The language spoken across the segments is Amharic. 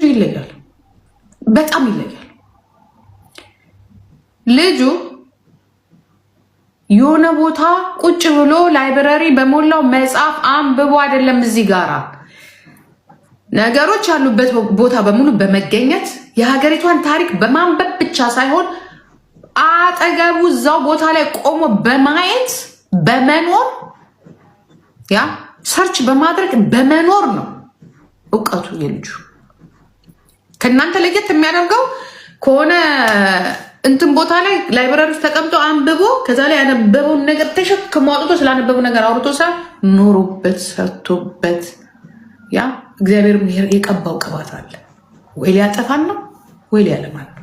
ልጁ ይለያል፣ በጣም ይለያል። ልጁ የሆነ ቦታ ቁጭ ብሎ library በሞላው መጽሐፍ አንብቦ አይደለም፣ እዚህ ጋራ ነገሮች ያሉበት ቦታ በሙሉ በመገኘት፣ የሀገሪቷን ታሪክ በማንበብ ብቻ ሳይሆን አጠገቡ እዛው ቦታ ላይ ቆሞ በማየት፣ በመኖር፣ yeah፣ search በማድረግ፣ በመኖር ነው እውቀቱ የልጁ። ከእናንተ ለየት የሚያደርገው ከሆነ እንትን ቦታ ላይ library ውስጥ ተቀምጦ አንብቦ፣ ከዛ ላይ ያነበበውን ነገር ተሸክሞ አውጥቶ ስላነበበው ነገር አውርቶ ሳይሆን ኖሮበት፣ ሰርቶበት፣ yeah፣ እግዚአብሔር የቀባው ቅባት አለ። ወይ ሊያጠፋን ነው ወይ ሊያለማን ነው።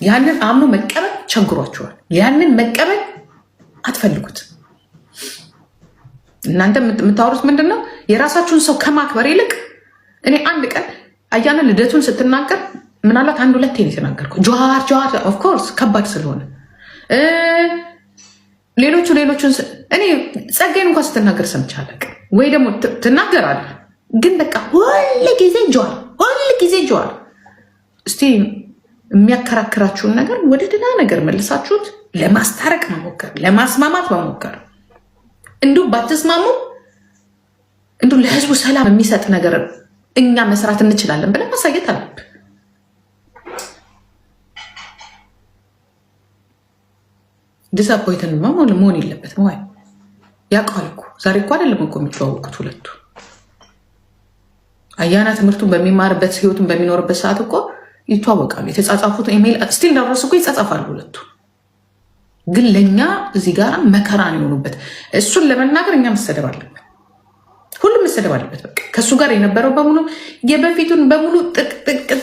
ያንን አምኖ መቀበል ቸግሯቸዋል። ያንን መቀበል አትፈልጉት። እናንተ የምታወሩት ምንድን ነው? የራሳችሁን ሰው ከማክበር ይልቅ እኔ አንድ ቀን አያና ልደቱን ስትናገር ምናልባት አንድ ሁለቴ ነው የተናገርከው። ጀዋር ጀዋር፣ of course ከባድ ስለሆነ ሌሎቹን እኔ ጸጋዬን እንኳን ስትናገር ሰምቼ አላውቅም። ወይ ደግሞ ትናገራለህ፣ ግን በቃ ሁል ጊዜ ጀዋር፣ ሁል ጊዜ ጀዋር። እስቲ የሚያከራክራችሁን ነገር ወደ ደህና ነገር መልሳችሁት ለማስታረቅ መሞከር፣ ለማስማማት መሞከር፣ እንዲሁ ባትስማሙ እንዲሁ ለህዝቡ ሰላም የሚሰጥ ነገር እኛ መስራት እንችላለን ብለን ማሳየት አለብን። Disappointed መሆን የለበትም። ወይ ያውቀዋል እኮ፣ ዛሬ እኮ አይደለም እኮ የሚተዋወቁት ሁለቱ። አያና ትምህርቱን በሚማርበት፣ ህይወቱን በሚኖርበት ሰዓት እኮ ይተዋወቃሉ። የተጻጻፉት email still እንዳደረሱ እኮ ይጻጻፋሉ ሁለቱ። ግን ለእኛ እዚህ ጋር መከራ ነው የሆኑበት። እሱን ለመናገር እኛ መሰደብ አለብን። ሁሉም መሰደብ አለበት። በቃ ከእሱ ጋር የነበረው በሙሉ፣ የበፊቱን በሙሉ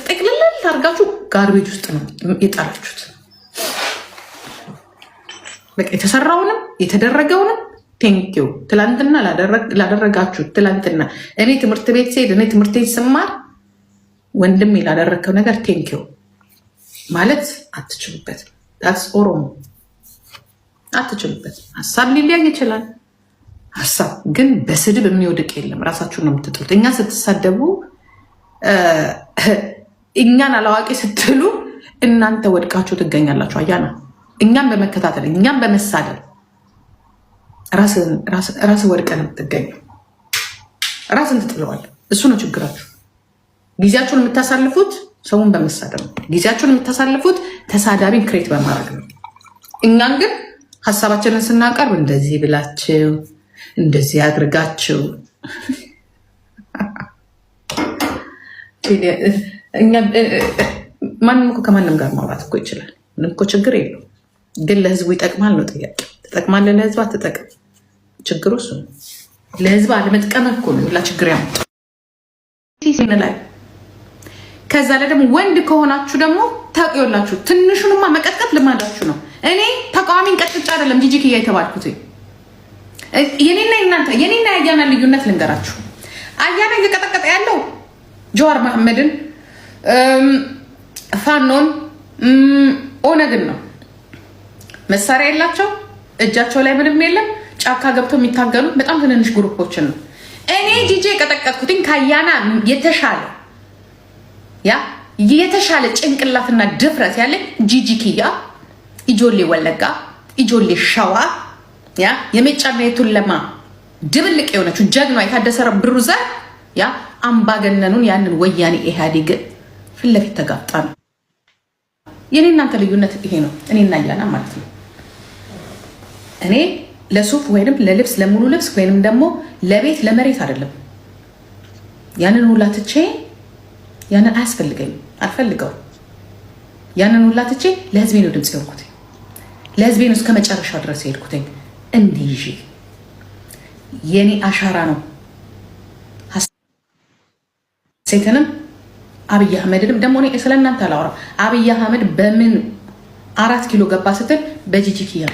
ጥቅልል አድርጋችሁ garbage ውስጥ ነው የጣላችሁት። በቃ የተሰራውንም የተደረገውንም thank you ትላንትና ላደረጋችሁት፣ ትላንትና እኔ ትምህርት ቤት ስሄድ፣ እኔ ትምህርት ቤት ስማር ወንድሜ ላደረግከው ነገር thank you ማለት አትችሉበት። That's ኦሮሞ፣ አትችሉበት። ሀሳብ ሊለያይ ይችላል። ሀሳብ ግን በስድብ የሚወድቅ የለም። ራሳችሁን ነው የምትጥሉት። እኛ ስትሳደቡ፣ እኛን አላዋቂ ስትሉ እናንተ ወድቃችሁ ትገኛላችሁ። አያና እኛን በመከታተል፣ እኛን በመሳደብ ራስ ወድቀን የምትገኘው፣ ራስን ትጥለዋል። እሱ ነው ችግራችሁ። ጊዜያችሁን የምታሳልፉት ሰውን በመሳደብ ነው። ጊዜያችሁን የምታሳልፉት ተሳዳቢን create በማድረግ ነው። እኛን ግን ሀሳባችንን ስናቀርብ እንደዚህ ብላችሁ፣ እንደዚህ አድርጋችሁ፣ ማንም እኮ ከማንም ጋር ማውራት እኮ ይችላል። ምንም እኮ ችግር የለውም። ግን ለህዝቡ ይጠቅማል ነው ጥያቄ። ትጠቅማለህ ለህዝብ አትጠቅም? ችግሩ እሱ ነው። ለህዝብ አለመጥቀም እኮ ነው ሁላ ችግር ያመጣው ላይ። ከዛ ላይ ደግሞ ወንድ ከሆናችሁ ደግሞ ታውቂላችሁ፣ ትንሹንማ መቀጥቀጥ ልማዳችሁ ነው። እኔ ተቃዋሚን ቀጥቅጫ አይደለም ጂጂ ኪያ የተባልኩት። የኔና የናንተ፣ የኔና የአያና ልዩነት ልንገራችሁ። አያና እየቀጠቀጠ ያለው ጀዋር መሐመድን፣ ፋኖን፣ ኦነግን ነው። መሳሪያ የላቸው፣ እጃቸው ላይ ምንም የለም። ጫካ ገብተው የሚታገሉ በጣም ትንንሽ group ኦችን ነው። እኔ ጂጂ የቀጠቀጥኩትኝ ከአያና የተሻለ፣ yeah፣ የተሻለ ጭንቅላትና ድፍረት ያለ ጂጂ ኪያ፣ ijoollee ወለጋ፣ ijoollee ሸዋ፣ yeah፣ የሜጫና የቱለማ ድብልቅ የሆነችው ጀግኗ የታደሰ ብሩ ዘር፣ yeah፣ አምባገነኑን ያንን ወያኔ ኢህአዴግ ፊት ለፊት ተጋፍጣ ነው። የኔ እናንተ ልዩነት ይሄ ነው። እኔና አያና ማለት ነው። እኔ ለሱፍ ወይንም ለልብስ፣ ለሙሉ ልብስ ወይንም ደግሞ ለቤት ለመሬት አይደለም። ያንን ሁላ ትቼ፣ ያንን አያስፈልገኝም፣ አልፈልገው። ያንን ሁላ ትቼ ለህዝቤ ነው ድምፅ የሆንኩት። ለህዝቤ ነው እስከ መጨረሻው ድረስ የሄድኩትኝ። እንዲህ ይዤ የኔ አሻራ ነው። ሀሴትንም አብይ አህመድንም ደግሞ እኔ ስለ እናንተ አላወራም። አብይ አህመድ በምን 4 ኪሎ ገባ ስትል በጂጂ ኪያ፣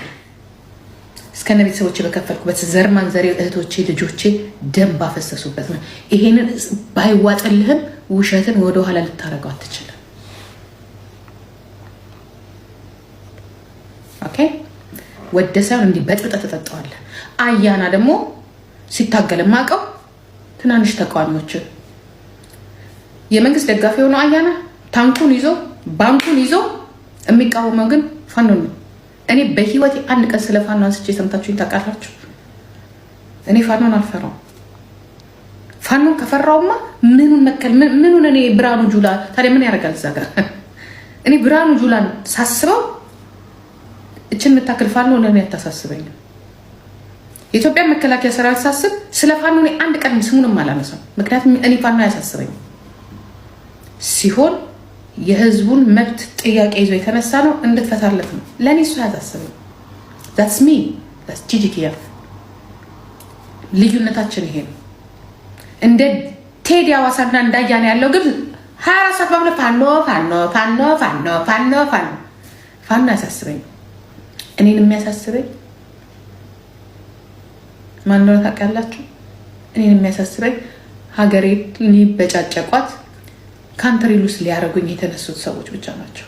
እስከነ ቤተሰቦቼ በከፈልኩበት፣ ዘር ማንዘሬ፣ እህቶቼ፣ ልጆቼ ደም ባፈሰሱበት ነው። ይሄንን ባይዋጥልህም ውሸትን ወደኋላ ልታደርገው አትችልም። Okay፣ ወደ ሳይሆን እንዲህ በጥብጠህ ትጠጣዋለህ። አያና ደግሞ ሲታገል የማውቀው ትናንሽ ተቃዋሚዎችን የመንግስት ደጋፊ የሆነው አያና ታንኩን ይዞ፣ ባንኩን ይዞ፣ የሚቃወመው ግን ፋኖ ነው። እኔ በህይወቴ አንድ ቀን ስለ ፋኖ አንስቼ ሰምታችሁኝ ታውቃላችሁ? እኔ ፋኖን አልፈራውም። ፋኖን ከፈራውማ ምኑን መከል ምኑን እኔ ብርሃኑ ጁላ ታዲያ ምን ያደርጋል እዛ ጋር? እኔ ብርሃኑ ጁላን ሳስበው እችን የምታክል ፋኖ ለእኔ አታሳስበኝም። የኢትዮጵያ መከላከያ ሰራዊት ሳስብ ስለ ፋኖ እኔ አንድ ቀን ስሙንም አላነሳም። ምክንያቱም እኔ ፋኖ አያሳስበኝም። ሲሆን የህዝቡን መብት ጥያቄ ይዞ የተነሳ ነው፣ እንድትፈታለት ነው። ለእኔ እሱ አያሳስበኝም። That's me, that's ጂጂ ኪያ። ልዩነታችን ይሄ ነው። እንደ ቴዲ አዋሳና እንዳያነ ያለው ግን 24 ሰዓት በሙሉ ፋኖ፣ ፋኖ፣ ፋኖ፣ ፋኖ፣ ፋኖ፣ ፋኖ። ፋኖ አያሳስበኝም። እኔን የሚያሳስበኝ ማን እንደሆነ ታውቃላችሁ? እኔን የሚያሳስበኝ ሀገሬን ሊበጫጨቋት፣ country lose ሊያደርጉኝ የተነሱት ሰዎች ብቻ ናቸው።